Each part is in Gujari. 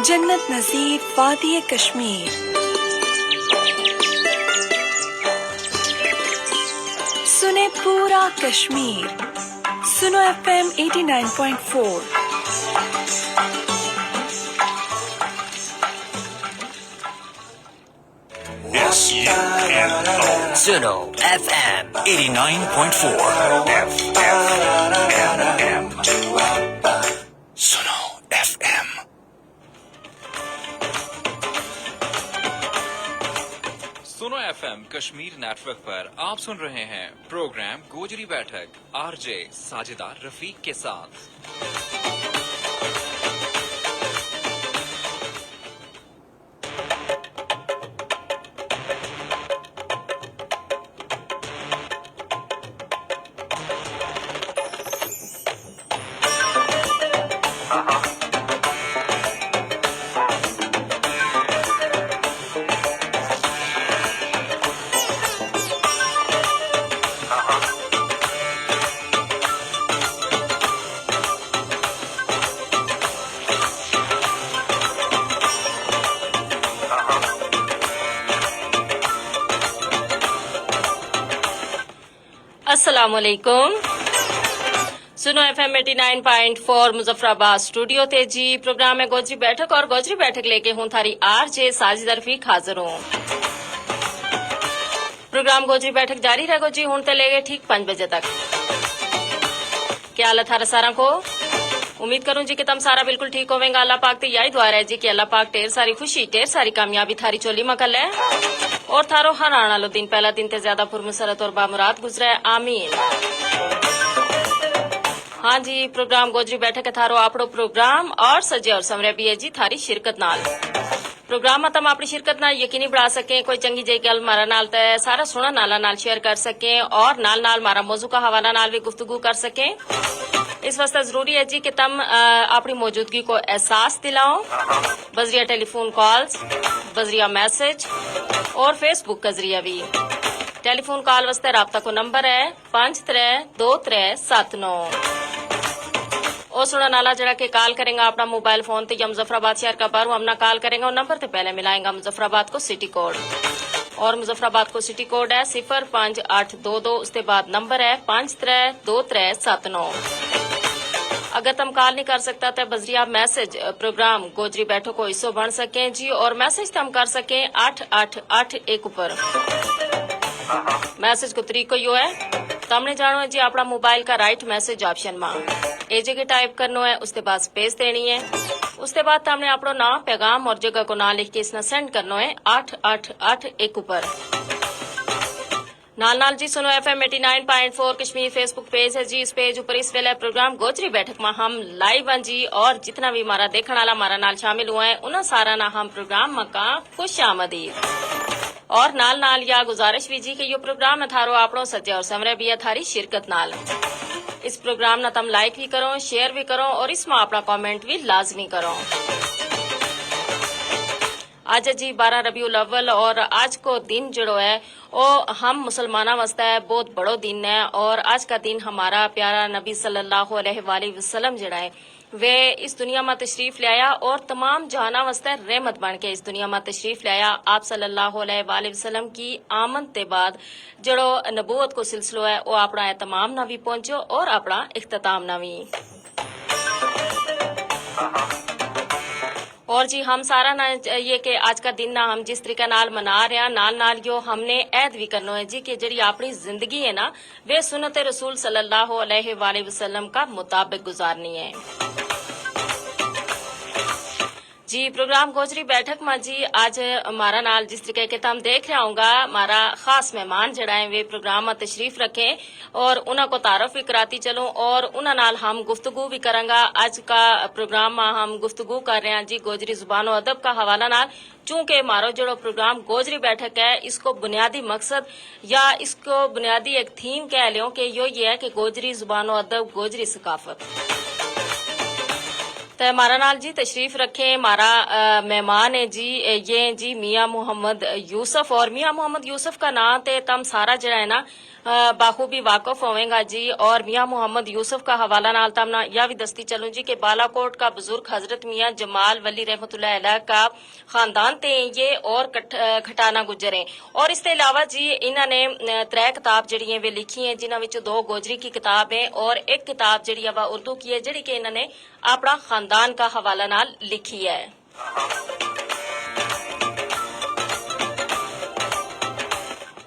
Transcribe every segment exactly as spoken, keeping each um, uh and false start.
جنت نظیر، وادی کشمیر۔ سنے پورا کشمیر۔ سنو ایف ایم ایٹی نائن پوائنٹ فور۔ ایس یو این او۔ سنو ایف ایم ایٹی نائن پوائنٹ فور۔ ایف ایم۔ سنو ایف ایم۔ سنو ایف ایم کشمیر نیٹ ورک پر آپ سن رہے ہیں پروگرام گوجری بیٹھک، آر جے ساجدہ رفیق کے ساتھ۔ السلام علیکم۔ سنو ایف ایم ایٹی نائن پوائنٹ فور مظفرآباد اسٹوڈیو تے جی، پروگرام ہے گوجری بیٹھک اور گوجری بیٹھک لے کے ہوں تھاری آر جے ساجد رفیق حاضر ہوں۔ پروگرام گوجری بیٹھک جاری رہ گو جی، ہن تے لے گئے ٹھیک پنج بجے تک۔ کیا حال ہے تھارا ساراں کو؟ امید کروں جی کہ تم سارا بالکل ٹھیک ہوویں گا۔ اللہ پاک تے یاہی دعا رہ جی کہ اللہ پاک ڈھیر ساری خوشی، ڈھیر ساری کامیابی تھاری چولی ما کھلے اور تھارو ہر آن آلو دن پہلا دن تے زیادہ پرمسرت اور بامراد گزرے۔ آمین۔ ہاں جی، پروگرام گوجری بیٹھک ہے تھارو آپڑو پروگرام اور سجے اور سمرے بھی ہے جی تھاری شرکت نال۔ پروگرام ما تم اپنی شرکت نا یقینی بنا سکیں، کوئی چنگی جئی گل مارا نال تے سارا سنن نالا نال شیئر کر سکیں اور نال نال مارا موضوع کا حوالہ نال بھی گفتگو کر سکیں۔ اس واسطے ضروری ہے جی کہ تم اپنی موجودگی کو احساس دلاؤ۔ بذریعہ ٹیلی فون کالز، بذریعہ میسج اور فیس بک کا ذریعہ بھی۔ ٹیلی فون کال واسطے رابطہ کو نمبر ہے پنج ترے دو ترے ست نو۔ او سنن آلا جڑا کہ کال کریں گا اپنا موبائل فون تے یا مظفرآباد شہر کا باہروں ہم نا کال کریں گا، او نمبر تے پہلے ملائیں گا مظفرآباد کو سٹی کوڈ۔ اور مظفرآباد کو سٹی کوڈ ہے صفر پنج اٹھ دو دو، اس تے بعد نمبر ہے پنج ترے دو ترے ست نو۔ اگر تم کال نہیں کر سکتا تے بذریعہ میسج پروگرام گوجری بیٹھو کو حصو بن سکیں جی، اور میسج تم کر سکیں اٹھ اٹھ اٹھ ایک اپر۔ میسج کو طریقو یوہ ہے، تم نے جانو ہے جی اپنا موبائل کا رائٹ میسج آپشن ما ایجے کے ٹائپ کرنو ہے، اس تے بعد سپیس دینی ہے۔ اس تے بعد تم نے اپنو ناں، پیغام اور جگہ کو ناں لکھ کے اس نا سینڈ کرنو ہے اٹھ اٹھ اٹھ ایک اپر۔ نال نال جی سنو ایف ایم ایٹی نائن پوائنٹ فور کشمیر فیس بک پیج ہے جی، اس پیج اپر اس ویلے پروگرام گوجری بیٹھک ما ہم لائیو ہیں جی، اور جتنا بھی مارا دیکھن والا مارا نال شامل ہوا ہے انہاں سارا نا ہم پروگرام ما کا خوش آمدید۔ اور نال نال یا گزارش وی جی کہ یوہ پروگرام ہے تھارو آپنو سجے اور سمرے بھی ہے تھاری شرکت نال۔ اس پروگرام نا تم لائک وی کرو، شیئر وی کرو اور اس ما اپنا کمنٹ وی لازمی کرو۔ آج ہے جی بارہ ربیع الاول اور آج کو دن جڑو ہے او ہم مسلماناں واسطے بہت بڑو دن ہے۔ اور آج کا دن ہمارا پیارا نبی صلی اللہ علیہ وسلم جڑا ہے وہ اس دنیا ما تشریف لایا اور تمام جہاناں واسطے رحمت بن کے اس دنیا ما تشریف لایا۔ آپ صلی اللہ علیہ وسلم کی آمد تے بعد جڑو نبوت کو سلسلو ہے او اپنا اہتمام نا وی پہنچو اور اپنا اختتام نا وی۔ اور جی ہم سارا نا یہ کہ آج کا دن نا ہم جس طریقے نال منا رہے ہیں نال نال یوہ ہم نے عہد وی کرنو ہے جی کہ جڑی اپنی زندگی ہے نا وہ سنت رسول صلی اللہ علیہ وسلم کا مطابق گزارنی ہے۔ جی پروگرام گوجری بیٹھک ما جی آج مارا نال جس طریقے کے تم دیکھ رہے ہوں گا مارا خاص مہمان جڑا ہے وہ پروگرام ما تشریف رکھیں اور انہاں کو تعارف وی کراتی چلوں اور انہاں نال ہم گفتگو وی کراں گا۔ آج کا پروگرام ما ہم گفتگو کر رہے ہیں جی گوجری زبان و ادب کا حوالہ نال، چونکہ مارو جڑو پروگرام گوجری بیٹھک ہے اس کو بنیادی مقصد یا اس کو بنیادی ایک تھیم کہہ لیوں کہ یوہ یہ ہے کہ گوجری زبان و ادب گوجری ثقافت۔ تے مارا نال جی تشریف رکھیں مارا مہمان ہے جی، یہ ہیں جی میاں محمد یوسف اور میاں محمد یوسف کا ناں تے تم سارا جڑا ہے نا باخوبی واقف ہوویں گا جی۔ اور میاں محمد یوسف کا حوالہ نال تم نا یا وی دستی چلوں جی کہ بالاکوٹ کا بزرگ حضرت میاں جمال ولی رحمت اللہ علیہ کا خاندان تے ہیں یہ اور کھٹانا گزریں۔ اور اس تے علاوہ جی انہاں نے ترے کتاب جیڑی ہیں وہ لکھی ہیں، جنہاں وچ دو گوجری کی کتاب ہیں اور ایک کتاب جیڑی ہے وہ اردو کی ہے، جیڑی کہ انہاں نے اپنا خاندان کا حوالہ نال لکھی ہے۔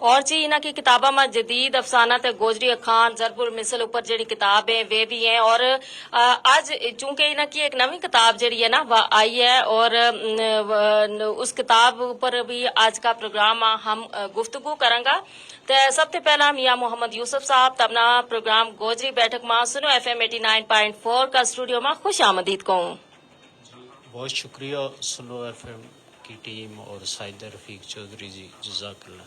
اور جی انہاں کی کتاباں ما جدید افسانہ تے گوجری اکھان ضرب المثل اپر جیڑی کتاب ہیں وہ بھی ہیں۔ اور اج چونکہ انہاں کی ایک نوی کتاب جیڑی ہے نا وہ آئی ہے اور اس کتاب اپر بھی آج کا پروگرام ہم گفتگو کراں گا۔ تے سب تے پہلا میاں محمد یوسف صاحب تم نا پروگرام گوجری بیٹھک ما سنو ایف ایم ایٹی نائن پوائنٹ فور کا اسٹوڈیو ما خوش آمدید کہوں۔ بہت شکریہ سنو ایف ایم کی ٹیم اور ساجدہ رفیق چوہدری جی، جزاک اللہ۔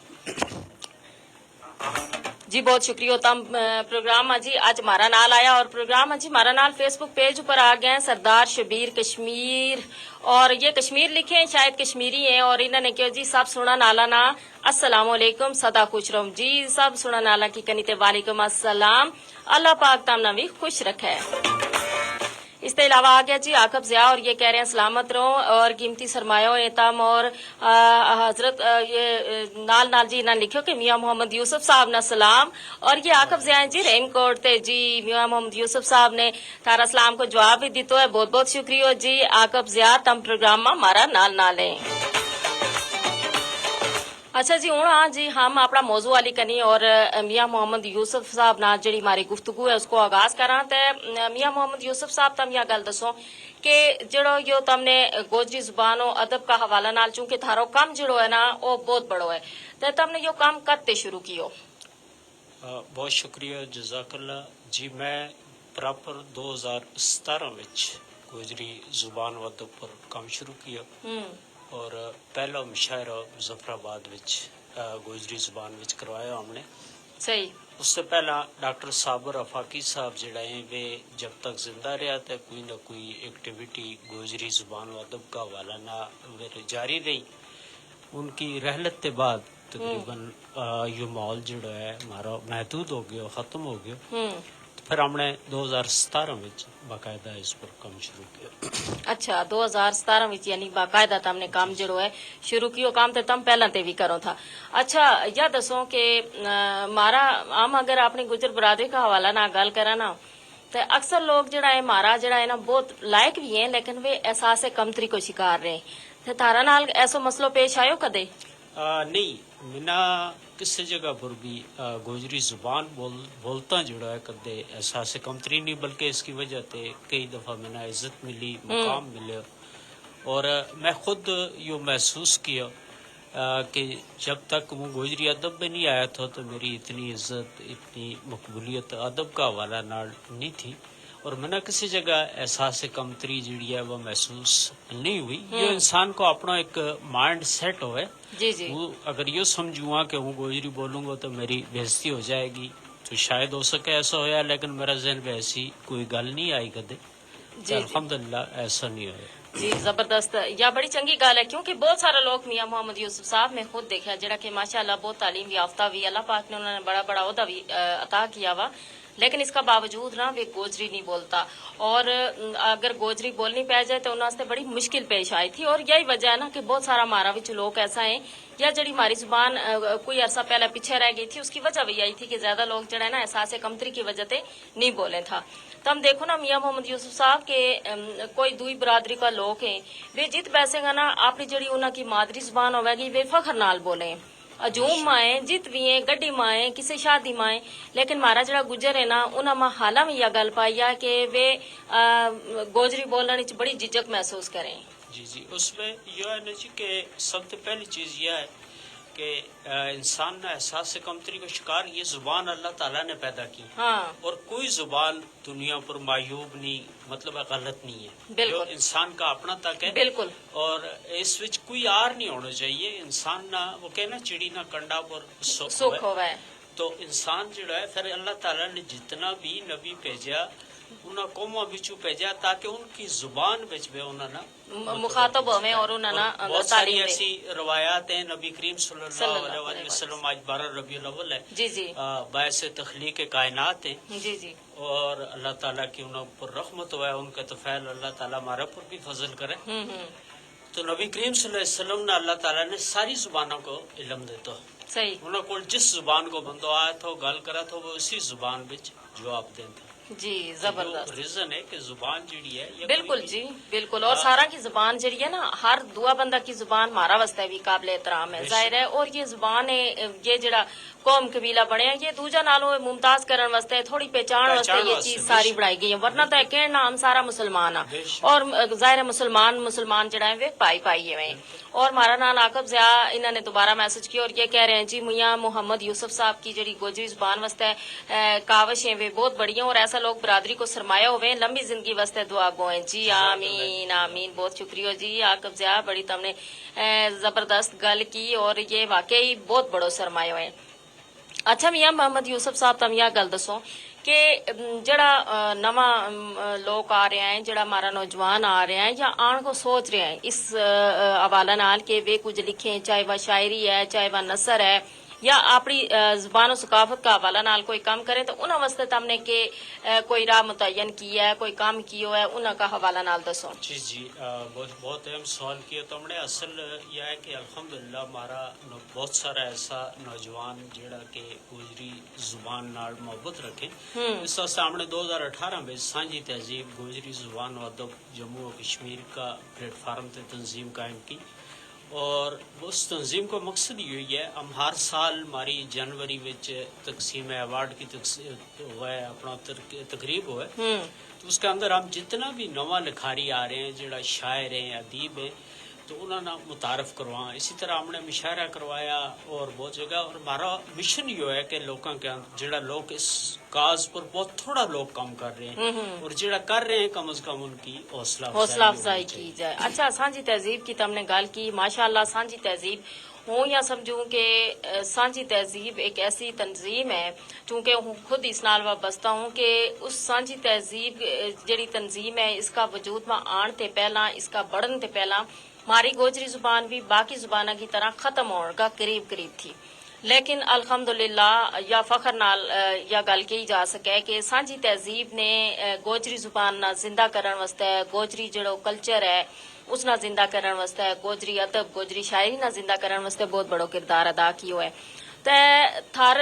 جی بہت شکریہ ہوتا ہم پروگرام ما جی اج مارا نال آیا اور پروگرام ما جی مارا نال فیس بک پیج اپر آ گیا ہیں سردار شبیر کشمیر، اور یہ کشمیر لکھے ہیں، شاید کشمیری ہیں، اور انہوں نے کہیو جی سب سنن آلا نا السلام علیکم، سدا خوش رہوں جی۔ سب سنن آلا کی کنی تے وعلیکم السلام، اللہ پاک تم نا وی خوش رکھے۔ اس تے علاوہ آ گیا جی عاقب ضیاء، اور یہ کہہ رہے ہیں سلامت رہو اور قیمتی سرمایہ ہوئے تم اور حضرت یہ نال نال جی انہاں لکھیو کہ میاں محمد یوسف صاحب نا سلام۔ اور یہ عاقب ضیاء ہیں جی رحیم کوٹ تے جی میاں محمد یوسف صاحب نے تھارا سلام کو جواب بھی دیتو ہے۔ بہت بہت شکریہ ہو جی عاقب ضیاء، تم پروگرام ما مارا نال نال ہیں۔ اچھا جی ہن ہاں جی ہم اپنا موضوع والی کنی اور میاں محمد یوسف صاحب نا جیڑی ماری گفتگو ہے اس کو آغاز کراں تے میاں محمد یوسف صاحب تم یا گل دسو کہ جیڑو یو تم نے گوجری زبان و ادب کا حوالہ نال چونکہ تھارو کم جیڑو ہے نا او بہت بڑو ہے، تے تم نے یو کم کد تے شروع کیو؟ بہت شکریہ جزاک اللہ۔ جی میں پراپر دو ہزار ستارہ وچ گوجری زبان و ادب پر کم شروع کیا، اور پہلا مشاعرہ مظفرآباد وچ گوجری زبان وچ کروایا ہم نے۔ صحیح۔ اس سے پہلا ڈاکٹر صابر آفاقی صاحب جیڑا ہیں وہ جب تک زندہ رہیا تے کوئی نہ کوئی ایکٹیویٹی گوجری زبان و ادب کا حوالہ نہ جاری رہی۔ ان کی رحلت تے بعد تقریبا یوہ ماحول جیڑو ہے ہمارو محدود ہو گیو، ختم ہو گیو۔ تو پھر ہم نے دو ہزار ستارہ وچ باقاعدہ اس پر کم شروع کیو۔ اچھا، دو ہزار ستارہ وچ یعنی باقاعدہ تم نے کم جیڑو ہے شروع کیو، کم تے تم پہلاں تے وی کرو تھا۔ اچھا، یا دسو کہ مارا ہم اگر اپنی گجر برادری کا حوالہ نال گل کراں نا، تے اکثر لوگ جیڑا ہے مارا جیڑا ہے نا بہت لائق وی ہیں لیکن ویہ احساس کمتری کو شکار رہے۔ تے تھارا نال ایسو مسئلو پیش آیو کدے؟ نہیں، منا کسے جگہ پر بھی گوجری زبان بولتاں جیڑا ہے کدے احساس کمتری نہیں بلکہ اس کی وجہ تے کئی دفعہ منا عزت ملی، مقام ملے۔ اور میں خود یوہ محسوس کیا کہ جب تک وہ گوجری ادب میں نہیں آیا تھا تو میری اتنی عزت، اتنی مقبولیت ادب کا حوالہ نال نہیں تھی۔ اور منا کسی جگہ احساس کمتری جیڑی ہے وہ محسوس نہیں ہوئی۔ یوہ انسان کو اپنا ایک مائنڈ سیٹ ہوئے۔ جی جی۔ وہ اگر یوہ سمجھواں کہ ہوں گوجری بولوں گا تو میری بےعزتی ہو جائے گی، تو شاید ہو سکے ایسا ہویا، لیکن میرا ذہن میں ایسی کوئی گل نہیں آئی کدے۔ جی جی۔ الحمدللہ ایسا نہیں ہویا۔ جی زبردست، یا بڑی چنگی گل ہے کیونکہ بہت سارا لوگ میاں محمد یوسف صاحب میں خود دیکھیا جیڑا کہ ماشاءاللہ بہت تعلیم یافتہ وی، اللہ پاک نے انہوں نے بڑا بڑا عہدہ وی عطا کیا وا، لیکن اس کا باوجود نا ویہ گوجری نہیں بولتا۔ اور اگر گوجری بولنی پے جائے تو انہاں واسطے بڑی مشکل پیش آئی تھی اور یہی وجہ ہے نا کہ بہت سارا مارا وچ لوگ ایسا ہیں یا جیڑی ماری زبان کوئی عرصہ پہلا پچھے رہ گئی تھی اس کی وجہ وہی آئی تھی کہ زیادہ لوگ جیڑا ہے نا احساس کمتری کی وجہ تے نہیں بولیں تھا۔ تم دیکھو نا میاں محمد یوسف صاحب کے کوئی دوئی برادری کا لوگ ہیں، ویہ جت بیسیں گا نا اپنی جیڑی انہاں کی مادری زبان ہووے گی ویہ فخر نال بولیں۔ ہجوم ما ہیں، جت وی ہیں، گڈی ما ہیں، کسے شادی ما ہیں، لیکن مارا جیڑا گجر ہے نا انہاں ما حالاں وی یا گل پائی آ کہ ویہ گوجری بولن وچ بڑی جھجک محسوس کریں۔ جی جی، اس میں یوہ ہے نا جی کہ سب تے پہلی چیز یوہ ہے کہ انسان نا احساس کمتری کا شکار یہ زبان اللہ تعالی نے پیدا کی۔ ہاں۔ اور کوئی زبان دنیا پر معیوب نہیں، مطلب غلط نہیں ہے۔ بالکل۔ انسان کا اپنا تک ہے۔ بالکل۔ اور اس وچ کوئی آر نہیں ہونا چاہیے۔ انسان نا وہ کہنا چڑی نا کنڈا پر سکھ ہوئے۔ تو انسان جیڑا ہے پھر اللہ تعالی نے جتنا بھی نبی بھیجیا انہاں قوماں بچوں بھیجا تاکہ ان کی زبان بچ بھی انہاں نا مخاطب ہوویں اور انہاں نا بہت ساری ایسی روایات ہیں۔ نبی کریم صلی اللہ علیہ وسلم آج بارہ ربیع الاول ہے، جی جی، باعث تخلیق کائنات ہیں۔ جی جی۔ اور اللہ تعالیٰ کی انہاں پر رحمت ہوا ہے، ان کا طفیل اللہ تعالیٰ ہمارے پر بھی فضل کرے۔ تو نبی کریم صلی اللہ علیہ وسلم نے اللہ تعالیٰ نے ساری زبانوں کو علم دیتا۔ صحیح۔ انہاں کول جس زبان کو بندو آیا تھو گل کرا تھو وہ اسی زبان بچ جواب دیندا۔ جی زبردست۔ ریزن ہے کہ زبان جیڑی ہے، بالکل جی، بالکل۔ اور سارا کی زبان جیڑی ہے نا، ہر دعا بندہ کی زبان ہمارا واسطے بھی قابل احترام ہے، ظاہر ہے۔ اور یہ زبان ہے، یہ جیڑا قوم قبیلہ بنیا، یہ دوجا نالوں ممتاز کرن واسطے، تھوڑی پہچان واسطے یہ چیز ساری بنائی گئی ہے، ورنہ تو کہنا ہم سارا مسلمان ہاں۔ اور ظاہر ہے مسلمان مسلمان جیڑا ہے وہ پائی پائی ہوئے ہیں۔ اور ہمارا نال عاقب ضیاء انہاں نے دوبارہ میسج کیا اور یہ کہہ رہے ہیں جی میاں محمد یوسف صاحب کی جیڑی گوجری زبان واسطے کاوش ہیں وہ بہت بڑی ہیں اور ایسا لوگ برادری کو سرمایہ ہوئے ہیں، لمبی زندگی واسطے دعا گو ہیں جی۔ آمین آمین۔ بہت شکریہ جی عاقب ضیاء، بڑی تم نے زبردست گل کی اور یہ واقعی بہت بڑو سرمایہ ہوئے ہیں۔ اچھا میاں محمد یوسف صاحب تم یا گل دسو کہ جیڑا نواں لوک آ رہیا ہیں، جیڑا ہمارا نوجوان آ رہیا ہیں یا آن کو سوچ رہیا ہیں اس حوالہ نال کہ ویہ کچھ لکھیں، چاہے وہ شاعری ہے، چاہے وہ نثر ہے، یا اپنی زبان و ثقافت کا حوالہ نال کوئی کم کریں تو انہاں واسطے تم نے کہ کوئی راہ متعین کی ہے، کوئی کم کیو ہے، انہاں کا حوالہ نال دسو۔ جی جی، بہت اہم سوال کیو تم نے۔ اصل یہ ہے کہ الحمدللہ ہمارا بہت سارا ایسا نوجوان جیڑا کہ گوجری زبان نال محبت رکھیں۔ اس واسطے ہم نے دو ہزار اٹھارہ میں سانجھی تہذیب گوجری زبان و ادب جموں و کشمیر کا پلیٹ فارم تے تنظیم قائم کی۔ اور اس تنظیم کو مقصد یوہی ہے ہم ہر سال ہماری جنوری وچ تقسیم ایوارڈ کی تقسیم ہوئے اپنا تقریب ہوئے۔ تو اس کے اندر ہم جتنا بھی نواں لکھاری آ رہے ہیں جیڑا شاعر ہیں ادیب ہیں، تو انہاں نا متعارف کرواں۔ اسی طرح ہم نے مشاعرہ کروایا اور بہت جگہ اور ہمارا مشن یوہ ہے کہ لوکاں کے جیڑا لوک اس کاز پر بہت تھوڑا لوک کم کر رہے ہیں اور جیڑا کر رہے ہیں کم از کم ان کی حوصلہ افزائی کی جائے۔ اچھا سانجھی تہذیب کی تم نے گل کی، ماشاءاللہ سانجھی تہذیب ہوں یا سمجھوں کہ سانجھی تہذیب ایک ایسی تنظیم ہے، چونکہ ہوں خود اس نال وابستہ ہوں کہ اس سانجھی تہذیب جیڑی تنظیم ہے اس کا وجود ما آن تے پہلاں، اس کا بڑھن تے پہلاں ہماری گوجری زبان بھی باقی زباناں کی طرح ختم ہون کا قریب قریب تھی۔ لیکن الحمدللہ یا فخر نال یا گل کہی جا سکے کہ سانجھی تہذیب نے گوجری زبان نا زندہ کرن واسطے، گوجری جیڑو کلچر ہے اس نا زندہ کرن واسطے، گوجری ادب گوجری شاعری نا زندہ کرن واسطے بہت بڑو کردار ادا کیو ہے۔ تے تھر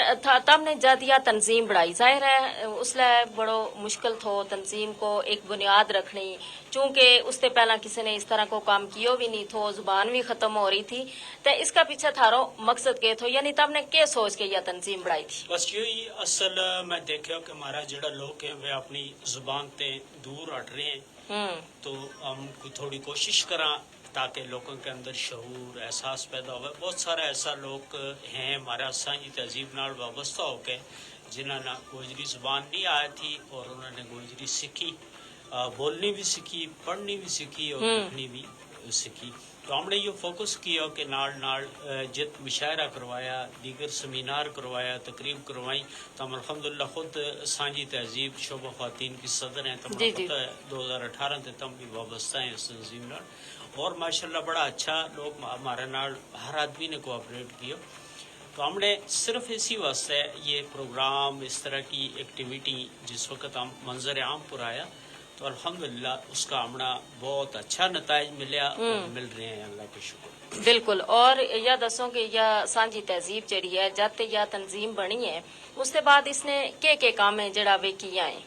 تم نے جد یا تنظیم بنائی، ظاہر ہے اس لے بڑو مشکل تھو تنظیم کو ایک بنیاد رکھنی، چونکہ اس تے پہلاں کسے نے اس طرح کو کام کیو وی نہیں تھو، زبان وی ختم ہو رہی تھی۔ تے اس کا پیچھے تھارو مقصد کے تھو؟ یعنی تم نے کے سوچ کے یا تنظیم بنائی تھی؟ بس یوہی اصل میں دیکھیو کہ ہمارا جیڑا لوک ہیں وہ اپنی زبان تے دور ہٹ رہے ہیں۔ تو ہم کوئی تھوڑی کوشش کراں تاکہ لوکاں کے اندر شعور احساس پیدا ہوئے۔ بہت سارا ایسا لوک ہیں ہمارا سانجھی تہذیب نال وابستہ ہو کے جنہاں نا گوجری زبان نہیں آیا تھی اور انہوں نے گوجری سیکھی، بولنی بھی سیکھی، پڑھنی بھی سیکھی اور لکھنی بھی سیکھی۔ تو ہم نے یوہ فوکس کیو کہ نال نال جت مشاعرہ کروایا، دیگر سیمینار کروایا، تقریب کروائی، تو ہم الحمدللہ خود سانجھی تہذیب شعبہ خواتین کی صدر ہیں۔ تم نا پتہ ہے دو ہزار اٹھارہ تے تم بھی وابستہ ہیں اس تنظیم نال۔ اور ماشاءاللہ بڑا اچھا لوگ ہمارے نال ہر آدمی نے کوآپریٹ کیو۔ تو ہم نے صرف اسی واسطے یہ پروگرام اس طرح کی ایکٹیویٹی جس وقت ہم منظر عام پر آیا تو الحمدللہ اس کا ہم نا بہت اچھا نتائج ملیا اور مل رہے ہیں اللہ کا شکر۔ بالکل۔ اور یا دسوں کہ یا سانجھی تہذیب جیڑی ہے جت یا تنظیم بنی ہے اس تے بعد اس نے کے کے کام ہیں جیڑا ویکھی آئیں؟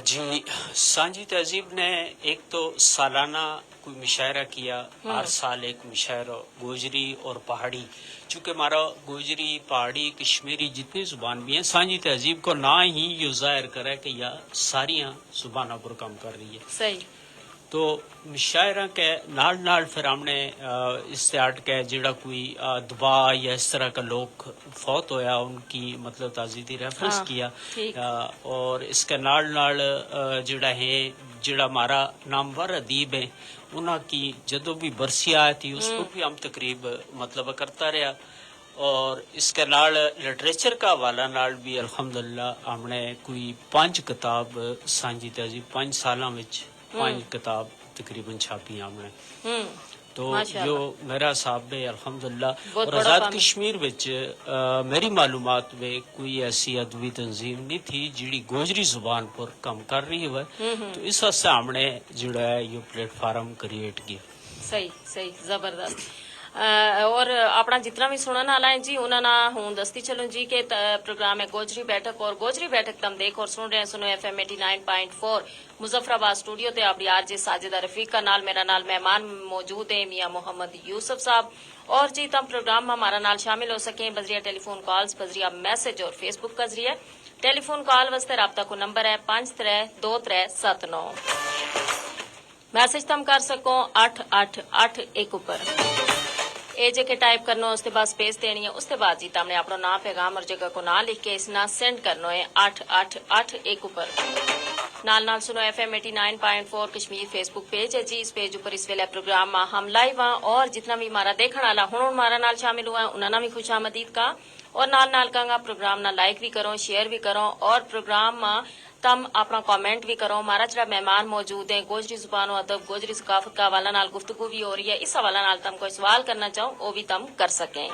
جی، سانجھی تہذیب نے ایک تو سالانہ کوئی مشاعرہ کیا، ہر سال ایک مشاعرہ گوجری اور پہاڑی، چونکہ ہمارا گوجری پہاڑی کشمیری جتنی زبان بھی ہیں سانجھی تہذیب کو نہ ہی یوہ ظاہر کرے کہ یا ساریاں زباناں پر کم کر رہی ہے۔ تو مشاعرہ کے نال نال پھر ہم نے اس سے ہٹ کے جیڑا کوئی دبا یا اس طرح کا لوگ فوت ہویا ان کی مطلب تعزیتی ریفرنس کیا۔ اور اس کے نال نال جیڑا ہے جیڑا ہمارا نامور ادیب ہیں انہاں کی جدو بھی برسی آیا تھی اس پر بھی ہم تقریب مطلب کرتا رہیا۔ اور اس کے نال لٹریچر کا حوالہ نال بھی الحمدللہ ہم نے کوئی پنج کتاب، سانجی تہذیب پنج سالاں وچ پنج کتاب تقریباً چھاپی ہم نے۔ تو یوہ میرا حساب ہے الحمدللہ۔ اور آزاد کشمیر وچ میری معلومات میں کوئی ایسی ادبی تنظیم نہیں تھی جیڑی گوجری زبان پر کم کر رہی ہوئے۔ تو اس واسطے ہم نے جیڑا ہے یوہ پلیٹ فارم کریئیٹ کیا۔ صحیح، صحیح، زبردست۔ اور اپنا جتنا بھی سننا نال ہیں جی انہاں نا ہوں دستی چلوں جی کہ پروگرام ہے گوجری بیٹھک اور گوجری بیٹھک تم دیکھ اور سن رہے ہیں سنو ایف ایم ایٹی نائن پوائنٹ فور مظفرآباد اسٹوڈیو تے اپنی آر جے ساجدہ رفیق کا نال میرا نال مہمان موجود ہیں میاں محمد یوسف صاحب۔ اور جی تم پروگرام ما ہمارا نال شامل ہو سکیں بذریعہ ٹیلی فون کالز بذریعہ میسج اور فیس بک کا ذریعہ۔ ٹیلی فون کال واسطے رابطہ کو نمبر ہے پنج ترے دو ترے ست نو۔ میسج تم کر سکو اٹھ اٹھ اٹھ ایک اپر۔ اے جے کے ٹائپ کرنو اس تے بعد سپیس دینی ہے اس تے بعد جی تم نے اپنو ناں پیغام اور جگہ کو ناں لکھ کے اس نا سینڈ کرنو ہے اٹھ اٹھ اٹھ ایک اپر۔ نال نال سنو ایف ایم ایٹی نائن پوائنٹ فور کشمیر فیس بک پیج ہے جی اس پیج اپر اس ویلے پروگرام ما ہم لائیو ہاں اور جتنا بھی ہمارا دیکھن والا ہن ہن ہمارا نال شامل ہوا ہے انہاں نا بھی خوش آمدید کا۔ اور نال نال کہاں گا پروگرام نا لائک بھی کرو شیئر بھی کرو اور پروگرام ما تم اپنا کمنٹ بھی کرو ہمارا جڑا مہمان موجود ہیں گوجری زبان و ادب گوجری ثقافت کا حوالہ نال گفتگو بھی ہو رہی ہے اس حوالہ نال تم کوئی سوال کرنا چاہو وہ بھی تم کر سکیں۔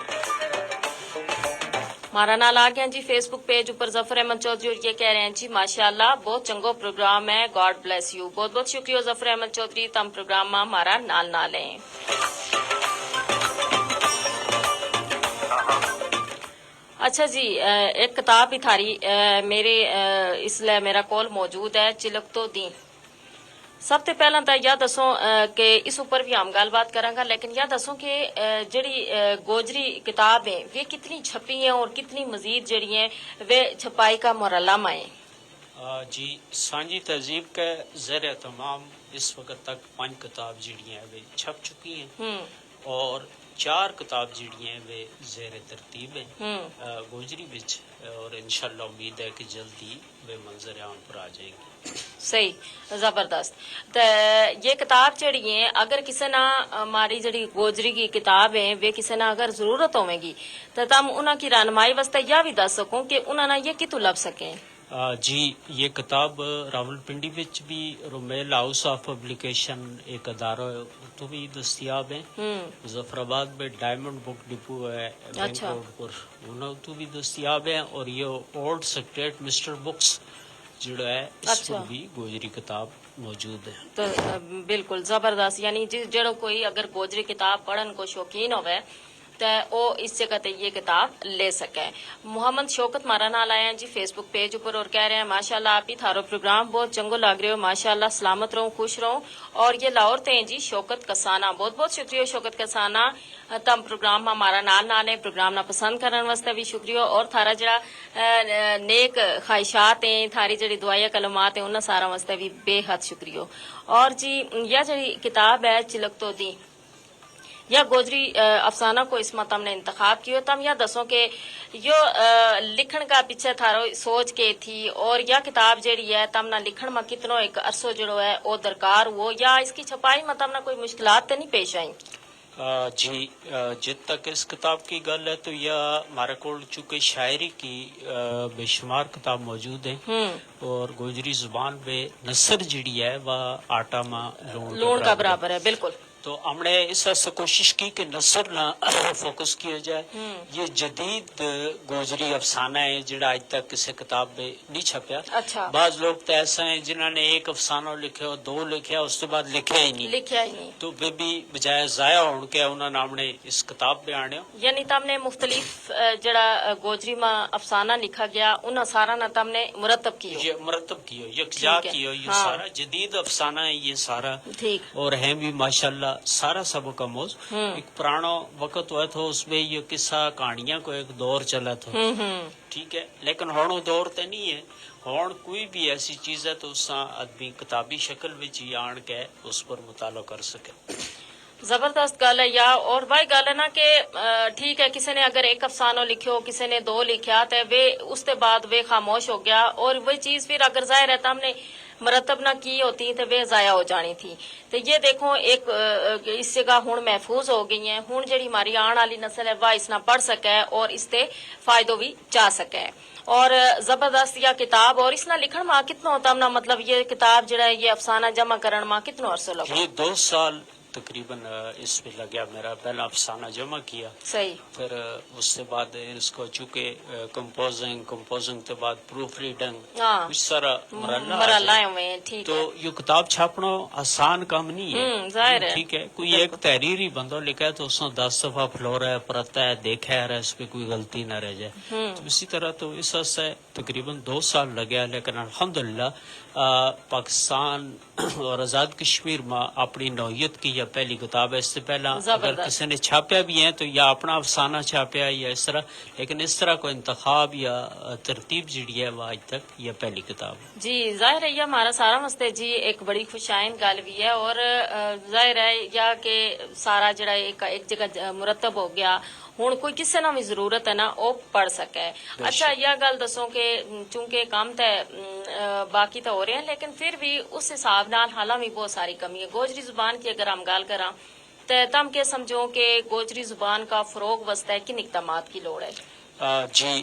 ہمارا نال آ گیا جی فیس بک پیج اپر ظفر احمد چوہدری اور یہ کہہ رہے ہیں جی ماشاءاللہ بہت چنگو پروگرام ہے گاڈ بلیس یو بہت بہت شکریہ ظفر احمد چوہدری تم پروگرام ما ہمارا نال نال ہیں۔ اچھا جی، ایک کتاب بھی تھاری میرے اس لے میرا کول موجود ہے چلک تو دیں۔ سب تے پہلاں تاں یاہ دسوں کہ اس اپر بھی ہم گل بات کراں گا لیکن یاہ دسوں کہ جیڑی گوجری کتاب ہیں ویہ کتنی چھپی ہیں اور کتنی مزید جیڑی ہیں ویہ چھپائی کا مرحلہ ما ہیں؟ جی، سانجی تہذیب کے زیر اہتمام اس وقت تک پنج کتاب جیڑی ہیں ویہ چھپ چکی ہیں۔ اور چار کتاب جیڑی ہیں ویہ زیر ترتیب ہیں گوجری وچ۔ اور انشاءاللہ امید ہے کہ جلدی ویہ منظر عام پر آ جائیں گی۔ صحیح، زبردست۔ تے یہ کتاب جیڑی ہیں اگر کسے نا ہماری جیڑی گوجری کی کتاب ہیں ویہ کسے نا اگر ضرورت ہوویں گی تے تم انہاں کی رہنمائی واسطے یاہ بھی دس سکوں کہ انہاں نا یہ کتوں لبھ سکیں؟ جی، یہ کتاب راولپنڈی وچ بھی رومیل ہاؤس آف پبلیکیشن ایک ادارہ ہے، اتو بھی دستیاب ہیں۔ مظفرآباد میں ڈائمنڈ بک ڈپو ہے بینک روڈ پر، انہوں اتو بھی دستیاب ہیں۔ اور یہ اولڈ سیکریٹ مسٹر بکس جیڑا ہے اس پر بھی گوجری کتاب موجود ہے۔ تو بالکل زبردست، یعنی جیڑو کوئی اگر گوجری کتاب پڑھن کو شوقین ہووے تے او اس جگہ تے یہ کتاب لے سکے۔ محمد شوکت مارا نال آیا ہیں جی فیس بک پیج اپر اور کہہ رہے ہیں ماشاءاللہ آپ ہی تھارو پروگرام بہت چنگو لگ رہے ہو ماشاءاللہ سلامت رہوں خوش رہوں۔ اور یہ لاہور تے ہیں جی شوکت کسانہ بہت بہت شکریہ شوکت کسانہ۔ تم پروگرام ما ہمارا نال نال ہیں پروگرام نا پسند کرن واسطے بھی شکریہ اور تھارا جڑا نیک خواہشات ہیں تھاری جڑی دعائیہ کلمات ہیں انہاں سارا واسطے بھی بے حد شکریہ۔ اور جی، یا جڑی کتاب ہے چلک تو دی یا گوجری افسانہ کو اس ما تم نے انتخاب کیو تم یا دسو کہ یوہ لکھن کا پچھے تھارو سوچ کے تھی اور یا کتاب جیڑی ہے تم نا لکھن ما کتنو ایک عرصو جیڑو ہے او درکار ہوو یا اس کی چھپائی ما تم نا کوئی مشکلات تے نہیں پیش آئیں؟ جی، جت تک اس کتاب کی گل ہے تو یا مارے کول چونکہ شاعری کی بے شمار کتاب موجود ہیں۔ اور گوجری زبان میں نثر جیڑی ہے وہ آٹا ما لون کا برابر ہے۔ بالکل۔ تو ہم نے اس واسطے کوشش کی کہ نثر نا فوکس کیا جائے۔ یہ جدید گوجری افسانہ ہے جیڑا اج تک کسے کتاب میں نہیں چھپیا۔ بعض لوگ تو ایسا ہیں جنہاں نے ایک افسانہ لکھیا دو لکھیا اس کے بعد لکھیا ہی نہیں۔ تو وہ بھی بجائے ضائع ہون کے انہاں نے ہم نے اس کتاب میں آنے ہو۔ یعنی تم نے مختلف جیڑا گوجری ما افسانہ لکھا گیا انہاں سارا نا تم نے مرتب کیو؟ یہ مرتب کیو، یکجا کیو، یہ سارا جدید افسانہ ہے یہ سارا۔ اور ہیں بھی ماشاءاللہ سارا سبق آموز۔ ایک پرانو وقت ہوا تھا اس میں یہ قصہ کہانیاں کو ایک دور چلا تھا۔ ٹھیک ہے، لیکن ہن وہ دور تے نہیں ہے۔ ہن کوئی بھی ایسی چیز ہے تو اس آدمی کتابی شکل وچ ہی آن کے اس پر مطالعہ کر سکے۔ زبردست گل ہے یا اور واہی گل ہے نا کہ ٹھیک ہے، کسے نے اگر ایک افسانو لکھیو، کسے نے دو لکھیا تے ویہ اس تے بعد ویہ خاموش ہو گیا، اور وہی چیز پھر اگر ظاہر ہے تم نے مرتب نہ کی ہوتی تے ویہ ضائع ہو جانی تھی۔ تے یہ دیکھو ایک اس جگہ ہن محفوظ ہو گئی ہیں، ہن جیڑی ہماری آن آلی نسل ہے واہ اس نا پڑھ سکے اور اس تے فائدو وی چاہ سکے۔ اور زبردست یا کتاب اور اس نا لکھن ما کتنو تم نا مطلب یہ کتاب جیڑا ہے یہ افسانہ جمع کرن ما کتنو عرصو لگو؟ یہ دو سال تقریبا اس پہ لگیا، میرا پہلا افسانہ جمع کیا۔ صحیح۔ پھر اس سے بعد اس کو چونکہ کمپوزنگ کمپوزنگ کے بعد پروف ریڈنگ، ہاں، کچھ سارا مرحلہ آ مرحلہ جائے۔ ہوئے ہیں، ٹھیک تو ہے۔ یہ کتاب چھاپنا آسان کام نہیں ہے۔ ہوں، ظاہر ہے۔ ٹھیک ہے، کوئی ایک تحریر ہی بندو لکھا ہے تو اس نے دس دفعہ پھلو رہا ہے، پرتا ہے، دیکھا ہے اس پہ کوئی غلطی نہ رہ جائے۔ ہوں۔ تو اسی طرح تو اس واسطے تقریبا دو سال لگیا، لیکن الحمدللہ پاکستان اور آزاد کشمیر ما اپنی نوعیت کی یا پہلی کتاب ہے۔ اس سے پہلا اگر کسی نے چھاپیا بھی ہے تو یا اپنا افسانہ چھاپیا ہے یا اس طرح، لیکن اس طرح کوئی انتخاب یا ترتیب جیڑی ہے وہ آج تک یا پہلی کتاب ہے۔ جی ظاہر ہے یہ ہمارا سارا مستے جی ایک بڑی خوش آئند گل بھی ہے، اور ظاہر ہے یا کہ سارا جیڑا ایک جگہ مرتب ہو گیا، ہن کوئی کسے نا وی ضرورت ہے نا او پڑھ سکے۔ اچھا، یا گل دسوں کہ چونکہ کم تے باقی تے ہو رہے ہیں، لیکن پھر وی اس حساب نال حالاں وی بہت ساری کمی ہے۔ گوجری زبان کی اگر ہم گل کراں تے تم کے سمجھو کہ گوجری زبان کا فروغ واسطے کن اقدامات کی لوڑ ہے؟ جی،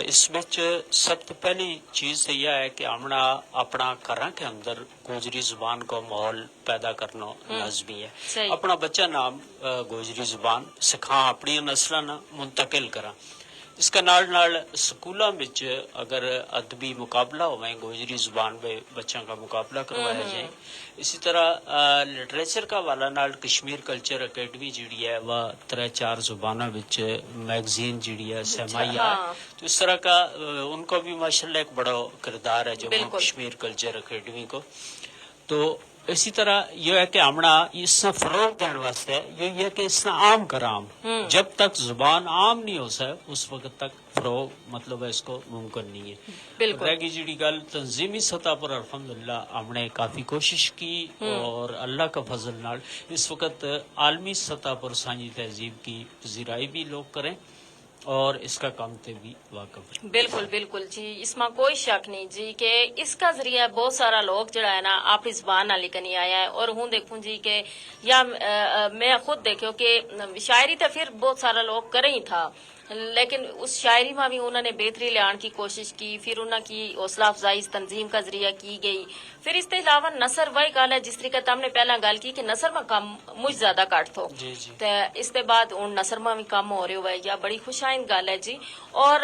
اس وچ سب توں پہلی چیز تے یہ ہے کہ ہمنا اپنا گھراں کے اندر گوجری زبان کو ماحول پیدا کرنو لازمی ہے۔ اپنا بچہ نام گوجری زبان سکھاں اپنی نسلاں نا منتقل کراں۔ اس کا نال نال سکولاں وچ اگر ادبی مقابلہ ہوویں گوجری زبان میں بچاں کا مقابلہ کروایا جائیں۔ اسی طرح لٹریچر کا حوالہ نال کشمیر کلچر اکیڈمی جیڑی ہے وہ ترے چار زباناں وچ میگزین جیڑی ہے سہمائی ہے۔ تو اس طرح کا ان کو بھی ماشاءاللہ ایک بڑا کردار ہے جموں کشمیر کلچر اکیڈمی کو۔ تو اسی طرح یہ ہے کہ ہمنا اس نا فروغ دین واسطے یہ ہے کہ اس نا عام کرام جب تک زبان عام نہیں ہو سکے اس وقت تک فروغ مطلب ہے اس کو ممکن نہیں ہے۔ بالکل۔ رہ گئی جیڑی گل تنظیمی سطح پر الحمدللہ ہم نے کافی کوشش کی اور اللہ کا فضل نال اس وقت عالمی سطح پر سانجی تہذیب کی پذیرائی بھی لوگ کریں اور اس کا کم تے بھی واقف ہے۔ بالکل بالکل جی، اس ما کوئی شک نہیں جی کہ اس کا ذریعہ بہت سارا لوگ جڑا ہے نا اپنی زبان نال لکھنی آیا ہے۔ اور ہوں دیکھوں جی کہ یا میں خود دیکھیو کہ شاعری تے پھر بہت سارا لوگ کریں ہی تھا، لیکن اس شاعری ما بھی انہوں نے بہتری لیان کی کوشش کی، پھر انہوں کی حوصلہ افزائی اس تنظیم کا ذریعہ کی گئی۔ پھر اس تے علاوہ نثر واہی گل ہے جس طریقے تم نے پہلاں گل کی کہ نثر ما کم مچ زیادہ گھٹ تھو۔ تے اس تے بعد ہن نثر ما وی کم ہو رہیو ہے یا بڑی خوش آئند گل ہے جی۔ اور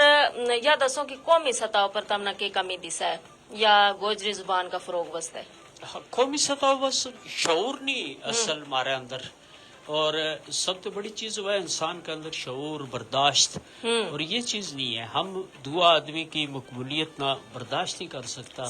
یا دسو کہ قومی سطح اپر تم نا کے کمی دسا ہے یا گوجری زبان کا فروغ واسطے؟ قومی سطح بس شعور نہیں اصل مارے اندر۔ اور سب تو بڑی چیز ہوا ہے انسان کے اندر شعور برداشت۔ اور یہ چیز نہیں ہے، ہم دعا آدمی کی مقبولیت نا برداشت نہیں کر سکتا۔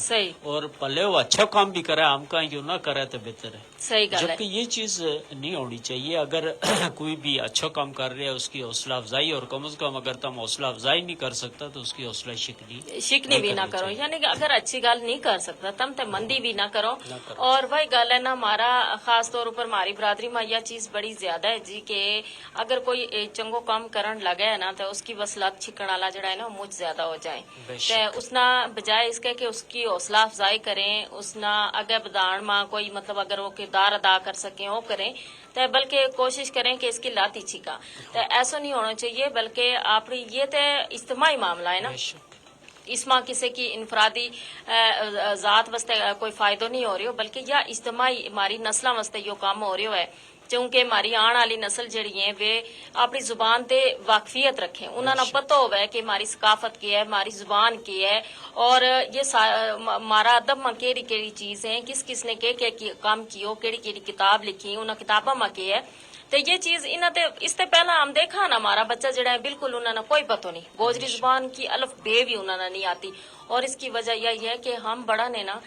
اور پلے وہ اچھا کام بھی کرے ہم کہاں یوں نہ کرے تو بہتر ہے۔ صحیح گل ہے۔ جبکہ یہ چیز نہیں ہونی چاہیے، اگر کوئی بھی اچھا کام کر رہے ہے اس کی حوصلہ افزائی، اور کم از کم اگر تم حوصلہ افزائی نہیں کر سکتا تو اس کی حوصلہ شکنی شکنی بھی نہ کرو۔ یعنی کہ اگر اچھی گل نہیں کر سکتا تم تے مندی بھی نہ کرو۔ اور وہی گل ہے نا ہمارا خاص طور پر ہماری برادری ما یہ چیز بڑی زیادہ ہے جی کہ اگر کوئی چنگو کم کرن لگا ہے نا تو اس کی وصلت چھکن والا جڑا ہے نا مچ زیادہ ہو جائے۔ تے اس نا بجائے اس کے کہ اس کی حوصلہ افزائی کریں، اس نا اگے بدھان ما کوئی مطلب اگر وہ کردار ادا کر سکیں وہ کریں، تے بلکہ کوشش کریں کہ اس کی لات ہی چھکا۔ تے ایسو نہیں ہونا چاہیے بلکہ اپنی یہ تے اجتماعی معاملہ ہے نا۔ اس ما کسے کی انفرادی ذات واسطے کوئی فائدو نہیں ہو رہیو بلکہ یا اجتماعی ہماری نسلاں واسطے یوہ کم ہو رہیو ہے۔ چونکہ ہماری آن آلی نسل جیڑی ہیں ویہ اپنی زبان تے واقفیت رکھیں، انہاں نا پتو ہووے کہ ہماری ثقافت کے ہے، ہماری زبان کے ہے، اور یہ ہمارا ادب ما کیڑی کیڑی چیز ہیں، کس کس نے کے کے کم کیو، کیڑی کیڑی کتاب لکھی انہاں کتاباں ما کے ہے۔ تے یہ چیز انہاں تے اس تے پہلاں ہم دیکھا نا ہمارا بچہ جیڑا ہے بالکل انہاں نا کوئی پتو نہیں، گوجری زبان کی الف بے وی انہاں نا نہیں آتی۔ اور اس کی وجہ یاہی ہے کہ ہم بڑا نے نا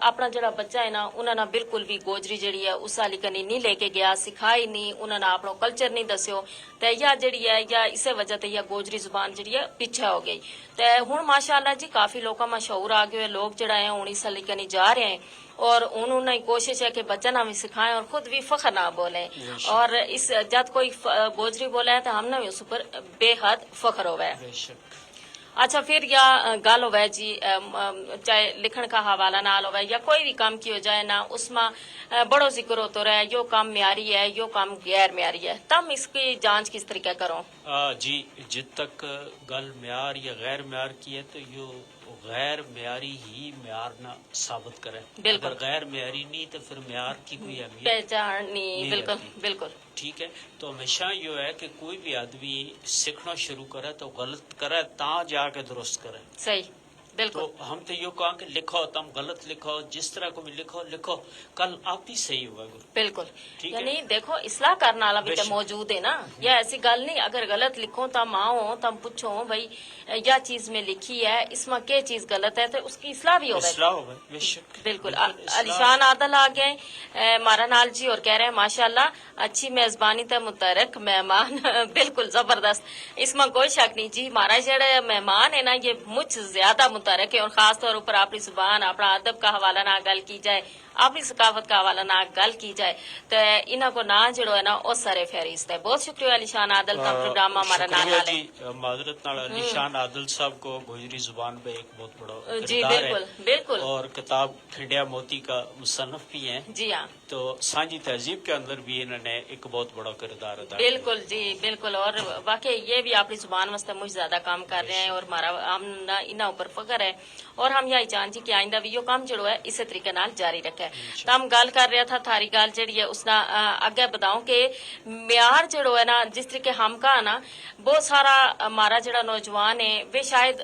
اپنا جیڑا بچہ ہے نا انہاں نا بالکل وی گوجری جیڑی ہے اس آلی کنی نہیں لے کے گیا، سکھائی نہیں انہاں نا اپنو کلچر نہیں دسیو۔ تے یا جیڑی ہے یا اسے وجہ تے یا گوجری زبان جیڑی ہے پچھے ہو گئی۔ تے ہن ماشاءاللہ جی کافی لوکاں ما شعور آ گیو ہے، لوگ جیڑا ہے ہن اس آلی کنی جا رہے ہیں۔ اور ہن انہاں کی کوشش ہے کہ بچہ نا وی سکھائیں اور خود وی فخر نا بولیں۔ اور اس جد کوئی گوجری بولا ہے تو ہم نا وی اس اپر بے حد فخر ہووے۔ اچھا، فر یا گل ہووے جی، چاہے لکھن کا حوالہ نال ہووے یا کوئی وی کم کیو جائے نا اس ما بڑو ذکر ہوتو رہے، یوہ کم معیاری ہے، یوہ کم غیر معیاری ہے، تم اس کی جانچ کس طریقے کرو؟ جی، جد تک گل معیار یا غیر معیار کی ہے تو یوہ غیر معیاری ہی معیار نا ثابت کرے۔ اگر غیر معیاری نہیں تو فر معیار کی کوئی اہمیت پہچان نہیں۔ بالکل، بالکل۔ ٹھیک ہے، تو ہمیشہ یوہ ہے کہ کوئی وی آدمی سکھنو شروع کرے تو غلط کرے تاں جا کے درست کرے۔ صحیح۔ بالکل۔ تو ہم تو یوہ کہاں کہ لکھو، تم غلط لکھو، جس طرح کو وی لکھو لکھو، کل آپ ہی صحیح ہووے گو۔ بالکل۔ یعنی دیکھو، اصلاح کرنا والا وی تو موجود ہے نا۔ یا ایسی گل نہیں، اگر غلط لکھو تم آؤ، تم پچھو بھائی، یا چیز میں لکھی ہے، اس ما کے چیز غلط ہے تو اس کی اصلاح وی ہووے۔ بالکل۔ علی شان عادل آ گئے مارا نال جی اور کہہ رہے ہیں ماشاءاللہ، اچھی میزبانی تے متحرک مہمان۔ بالکل زبردست، اس ما کوئی شک نہیں جی۔ مارا جیڑا مہمان ہے نا یہ مچ زیادہ متحرک ہے اور خاص طور اپر اپنی زبان اپنا ادب کا حوالہ نال گل کی جائے، اپنی ثقافت کا حوالہ نال گل کی جائے، تے انہاں کو ناں جیڑو ہے نا او سر فہرست ہے۔ بہت شکریہ علی شان عادل تم پروگرام ما ہمارا نال نال ہے۔ معذرت نال علی شان عادل صاحب کو گوجری زبان پہ ایک بہت بڑا کردار ہے۔ بالکل۔ اور کتاب کھنڈیا موتی کا مصنف بھی ہیں۔ جی ہاں۔ تو سانجھی تہذیب کے اندر بھی انہوں نے ایک بہت بڑا کردار ادا کیا۔ بالکل جی، بالکل۔ اور واقعی یہ بھی اپنی زبان واسطے مچ زیادہ کام کر رہے ہیں اور ہمارا ہم نا انہاں اپر فخر ہے۔ اور ہم یاہی چاہن جی کہ آئندہ وی یوہ کم جیڑو ہے اسے طریقے نال جاری رکھے۔ تم گل کر رہیا تھا، تھاری گل جیڑی ہے اس نا اگے بدھاؤں کہ معیار جیڑو ہے نا جس طریقے ہم کہاں نا، بہت سارا ہمارا جیڑا نوجوان ہے ویہ شاید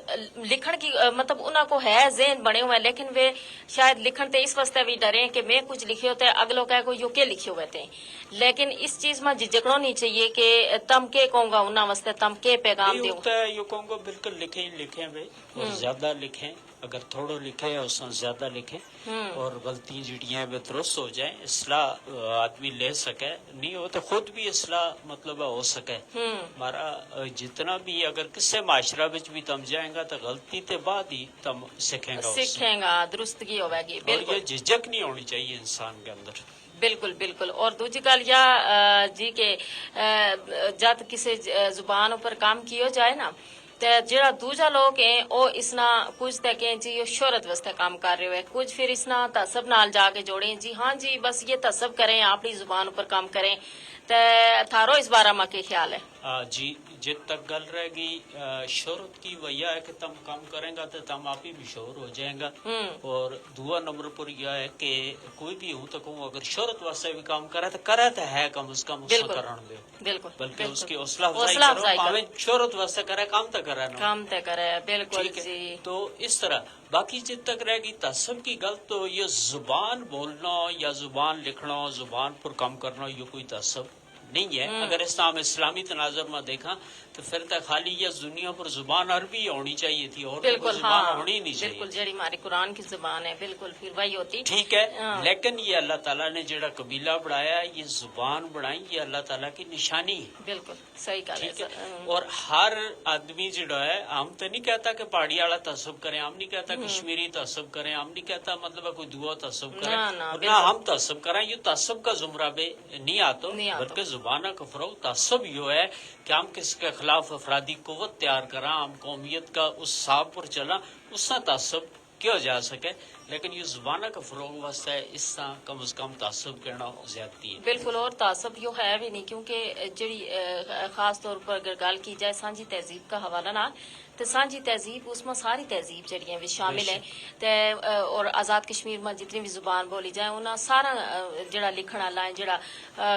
لکھن کی مطلب انہاں کو ہے ذہن بنے ہوئے ہیں لیکن ویہ شاید لکھن تے اس واسطے وی ڈریں کہ میں کچھ لکھیو تے اگلو کہہ کو یوہ کے لکھیو ہوئے تھے۔ لیکن اس چیز ما جھجھکڑو نہیں چاہیے کہ تم کے کہوں گا انہاں واسطے، تم کے پیغام دیوں؟ یوہ کہوں گا بالکل لکھیں ہی لکھیں ویہ، اور زیادہ لکھیں۔ اگر تھوڑو لکھے اس نا زیادہ لکھیں، اور غلطی جیڑی ہیں ویہ درست ہو جائیں، اصلاح آدمی لے سکے، نہیں ہو تو خود بھی اصلاح مطلب ہو سکے۔ ہمارا جتنا بھی اگر کسے معاشرہ وچ بھی تم جائیں گا تو غلطی تے بعد ہی تم سکھیں گا، سکھیں گا، درستگی ہووے گی۔ بالکل۔ جھجھک نہیں ہونی چاہیے انسان کے اندر۔ بالکل، بالکل۔ اور دوجی گل یا جی کہ جد کسے زبان اپر کم کیو جائے نا، تے جیڑا دوجا لوک ہیں او اس نا کچھ تے کہیں جی یوہ شہرت واسطے کم کر رہیو ہے، کچھ فر اس نا تہذب نال جا کے جوڑیں جی ہاں جی بس یہ تہذب کریں، اپنی زبان اپر کم کریں۔ تے تھارو اس بارہ ما کے خیال ہے؟ جی، جد تک گل رہ گئی شہرت کی، وہ یا ہے کہ تم کم کریں گا تو تم آپ ہی مشہور ہو جائیں گا۔ اور دعا نمبر پر یا ہے کہ کوئی بھی ہوں تو کہوں اگر شہرت واسطے بھی کم کرے تو کرے تو ہے کم از کم اس کا کرن دے۔ بالکل۔ بلکہ اس کی حوصلہ افزائی کرو، پاویں شہرت واسطے کرے کم تو کرے نا۔ کم تو کرے، بالکل جی۔ تو اس طرح باقی جد تک رہ گئی تہذب کی گل تو یہ زبان بولنا یا زبان لکھنا، زبان پر کم کرنا یہ کوئی تہذب نہیں ہے۔ اگر اس نا ہم اسلامی تناظر ما دیکھاں تو فر تو خالی یہ دنیا پر زبان عربی ہونی چاہیے تھی اور تو کوئی زبان ہونی نہیں چاہیے۔ بالکل جیڑی ہماری قرآن کی زبان ہے بالکل فر وہی ہوتی۔ ٹھیک ہے، لیکن یہ اللہ تعالیٰ نے جیڑا قبیلہ بنایا ہے، یہ زبان بنائی، یہ اللہ تعالیٰ کی نشانی ہے۔ بالکل صحیح گل ہے۔ اور ہر آدمی جیڑا ہے ہم تو نہیں کہتا کہ پہاڑی والا تہذب کریں، ہم نہیں کہتا کشمیری تہذب کریں، ہم نہیں کہتا مطلب ہے کوئی دعا تہذب کریں، نہ ہم تہذب کریں، یہ تہذب کا زمرہ بھی نہیں آتو۔ بلکہ زبانہ کا فروغ تہذب یوہ ہے کہ ہم کس کے خلاف افرادی قوت تیار کراں، ہم قومیت کا اس صاحب پر چلاں، اس نا تہذب کیو جا سکے۔ لیکن یہ زبانہ کا فروغ واسطے اس نا کم از کم تہذب کہنا زیادتی ہے۔ بالکل اور تہذب یوہ ہے بھی نہیں کیونکہ جیڑی خاص طور پر اگر گل کی جائے سانجھی تہذیب کا حوالہ نال، تے سانجھی تہذیب اس ما ساری تہذیب جیڑی ہیں وچ شامل ہیں۔ تے اور آزاد کشمیر ما جتنی بھی زبان بولی جائے انہاں سارا جیڑا لکھن والا ہیں، جیڑا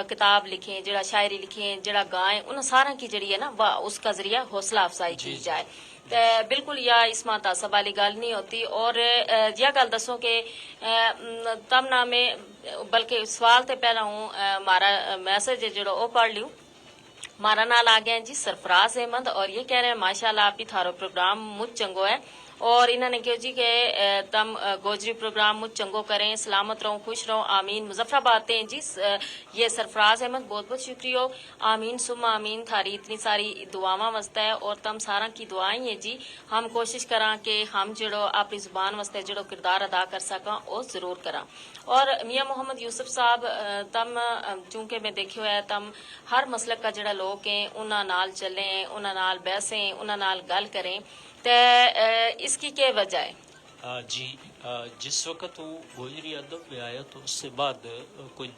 کتاب لکھیں، جیڑا شاعری لکھیں، جیڑا گائیں، انہاں سارا کی جیڑی ہے نا اس کا ذریعہ حوصلہ افزائی کی جائے۔ تے بالکل یا اس ما تہذب والی گل نہیں ہوتی۔ اور یا گل دسوں کہ تم نا میں بلکہ سوال تے پہلا ہوں ہمارا میسج ہے جیڑا او پڑھ لیوں۔ مارا نال آ گیا ہیں جی سرفراز احمد اور یہ کہہ رہے ہیں ماشاءاللہ آپ ہی تھارو پروگرام مچ چنگو ہے۔ اور انہاں نے کہیو جی کہ تم گوجری پروگرام مچ چنگو کریں، سلامت رہوں، خوش رہوں، آمین۔ مظفرآباد تے ہیں جی۔ یہ سرفراز احمد، بہت بہت شکریہ ہو۔ آمین ثم آمین تھاری اتنی ساری دعاواں واسطے، اور تم ساراں کی دعائیں ہیں جی۔ ہم کوشش کراں کہ ہم جڑو اپنی زبان واسطے جڑو کردار ادا کر سکاں، او ضرور کراں۔ اور میاں محمد یوسف صاحب، تم چونکہ میں دیکھیو ہے تم ہر مسلک کا جڑا لوک ہیں انہاں نال چلیں، انہاں نال بیسیں، انہاں نال گل کریں، تے اس کی کے وجہ ہے؟ جی، جس وقت وہ گوجری ادب میں آیا تو اس سے بعد کوئی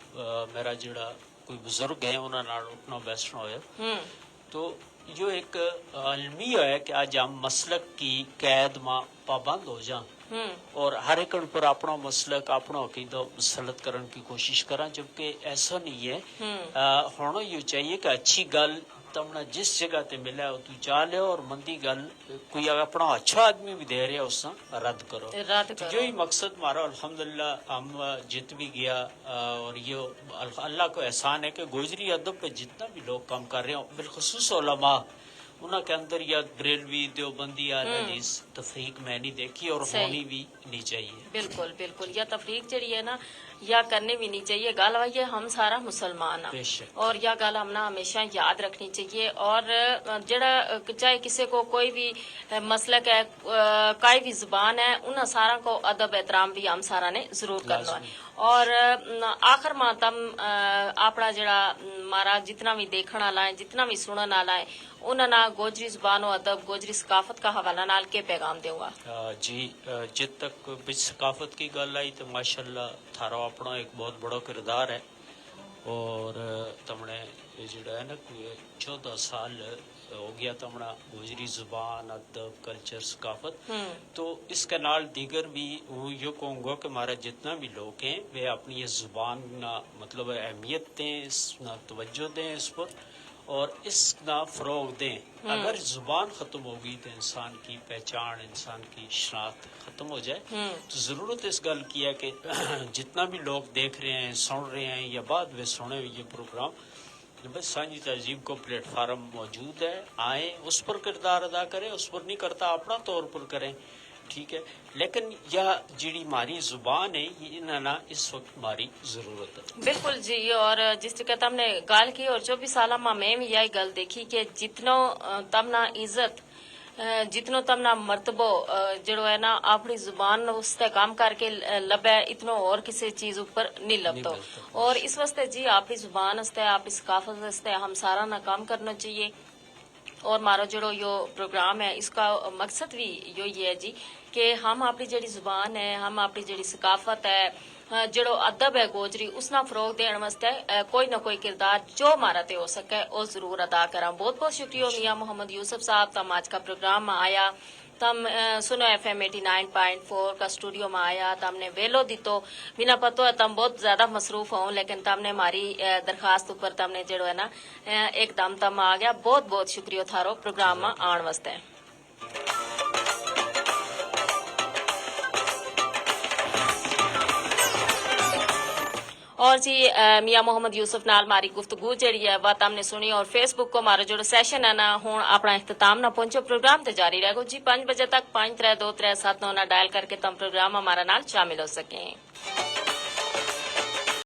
میرا جڑا کوئی بزرگ ہیں انہاں نال اٹھنا بیسنا ہویا، تو یوہ ایک المیہ ہے کہ اج ہم مسلک کی قید ما پابند ہو جاں، اور ہر ایک پر اپنا مسلک اپنا عقیدہ مسلط کرن کی کوشش کراں، جبکہ ایسا نہیں ہے۔ ہونا یوہ چاہیے کہ اچھی گل تمنا جس جگہ تے ملے ہو تو چاہ لے، اور مندی گل کوئی اپنا اچھا آدمی بھی دے رہے ہو اس نا رد کرو۔ یوہی مقصد مارا الحمدللہ ہم جت بھی گیا۔ اور یہ اللہ کو احسان ہے کہ گوجری ادب پہ جتنا بھی لوگ کام کر رہے ہو، بالخصوص علماء، انہاں کے اندر یا بریلوی دیوبندی آ رہا جس تفریق میں نہیں دیکھی اور ہونی بھی نہیں چاہیے۔ بالکل بالکل، یا تفریق جڑی ہے نا، یا کرنی بھی نہیں چاہیے۔ گل وہی ہے، ہم سارا مسلمان ہاں، اور یا گل ہم نا ہمیشہ یاد رکھنی چاہیے۔ اور جڑا چاہے کسے کو کوئی بھی مسلک ہے، کائی بھی زبان ہے، انہاں ساراں کو ادب احترام بھی ہم ساراں نے ضرور کرنا ہے۔ اور آخر ما تم اپنا جڑا مارا جتنا بھی دیکھن والا ہے، جتنا بھی سنن والا ہے، انہاں نا گوجری زبان و ادب، گوجری ثقافت کا حوالہ نال کے پیغام دیوں گا؟ جی، جت تک بھی ثقافت کی گل آئی تو ماشاءاللہ تھارو اپنا ایک بہت بڑو کردار ہے۔ اور تمنے جڑا ہے نا کوئی چودہ سال ہو گیا تمنا گوجری زبان، ادب، کلچر، ثقافت، تو اس کے نال دیگر بھی ہوں یوہ کہوں گا کہ ہمارا جتنا بھی لوگ ہیں وہ اپنی یہ زبان نا مطلب اہمیت دیں، اس نا توجہ دیں اس پر، اور اس نا فروغ دیں۔ اگر زبان ختم ہو گئی تو انسان کی پہچان، انسان کی شناخت ختم ہو جائے۔ تو ضرورت اس گل کی ہے کہ جتنا بھی لوگ دیکھ رہے ہیں، سن رہے ہیں یا بعد میں سنے ہوئے یہ پروگرام، بس سانجی تہذیب کو پلیٹ فارم موجود ہے، آئیں اس پر کردار ادا کریں، اس پر نہیں کرتا اپنا طور پر کریں، ٹھیک ہے۔ لیکن یا جیڑی ہماری زبان ہے، یہ انہاں نا اس وقت ہماری ضرورت ہے۔ بالکل جی، اور جس طرح تم نے گل کی اور چوبیس سالہ ما میں بھی یہی گل دیکھی کہ جتنو تم نا عزت، جتنو تم نا مرتبو جڑو ہے نا اپنی زبان اس تے کام کر کے لبھے، اتنو اور کسے چیز اپر نہیں لبھتو۔ اور اس واسطے جی اپنی زبان اس تے، اپنی ثقافت اس تے ہم سارا نا کام کرنا چاہیے۔ اور مارو جڑو یوہ پروگرام ہے، اس کا مقصد بھی یوہ یہ ہے جی کہ ہم اپنی جڑی زبان ہے، ہم اپنی جڑی ثقافت ہے، جڑو ادب ہے گوجری، اس نا فروغ دین واسطے کوئی نہ کوئی کردار جو مارا تے ہو سکے او ضرور ادا کراں۔ بہت بہت شکریہ میاں محمد یوسف صاحب، تم آج کا پروگرام ما آیا، تم سنو ایف ایم ایٹی نائن پوائنٹ فور کا اسٹوڈیو ما آیا، تم نے ویلو دیتو۔ منا پتو ہے تم بہت زیادہ مصروف ہوں، لیکن تم نے ہماری درخواست اپر تم نے جڑو ہے نا ایک دم تم آ گیا۔ بہت بہت شکریہ تھارو پروگرام ما آن واسطے۔ اور جی میاں محمد یوسف نال ماری گفتگو جیڑی ہے وہ تم نے سنی، اور فیس بک کو مارو جیڑو سیشن ہے نا ہن اپنا اختتام نا پہنچو، پروگرام تے جاری رہے گو جی پانچ بجے تک، پانچ ترے دو ترے ست نو نا ڈائل کر کے تم پروگرام ہمارا نال شامل ہو سکیں۔